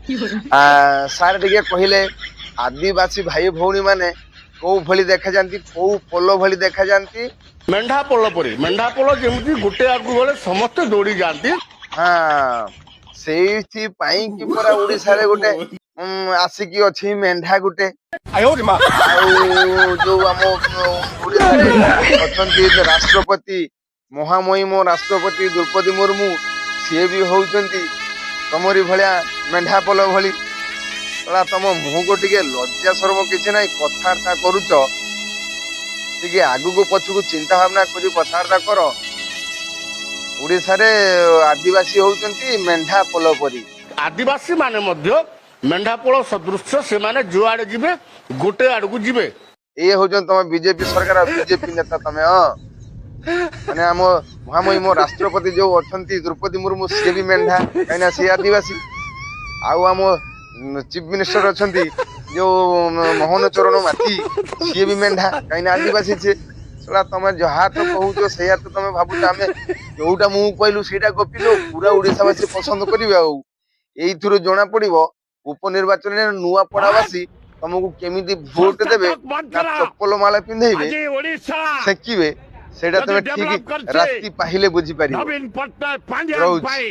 Sir ଟିକେ କହିଲେ, ଆଦିବାସୀ ଭାଇ ଭଉଣୀ ମାନେ କୋଉ ଭଳି ଦେଖାଯାଆନ୍ତି? କୋଉ ପୋଲ ଭଳି ଦେଖାଯାଆନ୍ତି? ମେଣ୍ଢା ପୋଲ ପରି। ମେଣ୍ଢା ପୋଲ ଯେମିତି ଗୋଟେ ଆଗକୁ ଗଲେ ସମସ୍ତେ ଦୌଡ଼ି ଯାଆନ୍ତି। ହଁ, ସେଇଥିପାଇଁ କି ପରା ଓଡିଶାରେ ଗୋଟେ ଆସିକି ଅଛି ମେଣ୍ଢା ଗୋଟେ। ଆଉ ଯୋଉ ଆମ ଓଡିଶାରେ ଅଛନ୍ତି ରାଷ୍ଟ୍ରପତି, ମହାମହିମ ରାଷ୍ଟ୍ରପତି ଦ୍ରୌପଦୀ ମୁର୍ମୁ, ସିଏ ବି ହଉଛନ୍ତି ତମରି ଭଳିଆ ମେଣ୍ଢା ପୋଲ ଭଳି। ଶଳା, ତମ ମୁହଁକୁ ଟିକେ ଲଜ୍ଜା ସରମ କିଛି ନାହିଁ, କଥାବାର୍ତ୍ତା କରୁଛ? ଟିକେ ଆଗକୁ ପଛକୁ ଚିନ୍ତା ଭାବନା କରି କଥାବାର୍ତ୍ତା କର। ଓଡିଶାରେ ଆଦିବାସୀ ହଉଛନ୍ତି ମେଣ୍ଢା ପୋଲ ପରି। ଆଦିବାସୀ ମାନେ ମଧ୍ୟ ମେଣ୍ଢା ପୋଲ ସଦୃଶ। ସେମାନେ ଯୁଆଡେ ଯିବେ, ଗୋଟେ ଆଡକୁ ଯିବେ। ଇଏ ହଉଛନ୍ତି ତମ ବିଜେପି ସରକାର ଆଉ ବିଜେପି ନେତା ତମେ। ହଁ, ମାନେ ଆମ ମହାମହିମ ରାଷ୍ଟ୍ରପତି ଯୋଉ ଅଛନ୍ତି ଦ୍ରୌପଦୀ ମୁର୍ମୁ, ସିଏ ବି ମେଣ୍ଢା, କାହିଁକିନା ସିଏ ଆଦିବାସୀ। ଆଉ ଆମ ଚିଫ ମିନିଷ୍ଟର ଅଛନ୍ତି ଯୋଉ ମୋହନ ଚରଣ ମାଝୀ, ସିଏ ବି ମେଣ୍ଢା, କାହିଁକିନା ଆଦିବାସୀ ସିଏ। ଶଳା, ତମେ ଯାହା ତ କହୁଛ ସେଇଆ ତ ତମେ ଭାବୁଛ। ଆମେ ଯୋଉଟା ମୁଁ କହିଲୁ ସେଇଟା ଗପିଲୁ, ପୁରା ଓଡିଶାବାସୀ ପସନ୍ଦ କରିବେ। ଆଉ ଏଇଥିରୁ ଜଣା ପଡିବ ଉପନିର୍ବାଚନରେ ନୂଆପଡାବାସୀ ତମକୁ କେମିତି ଭୋଟ ଦେବେ ନା ଚପଲ ମାଳ ପିନ୍ଧେଇବେ, ସେକିବେ, ସେଇଟା ତମେ ଠିକ ରାତି ପାହିଲେ ବୁଝିପାରିବ। ରହୁଛି।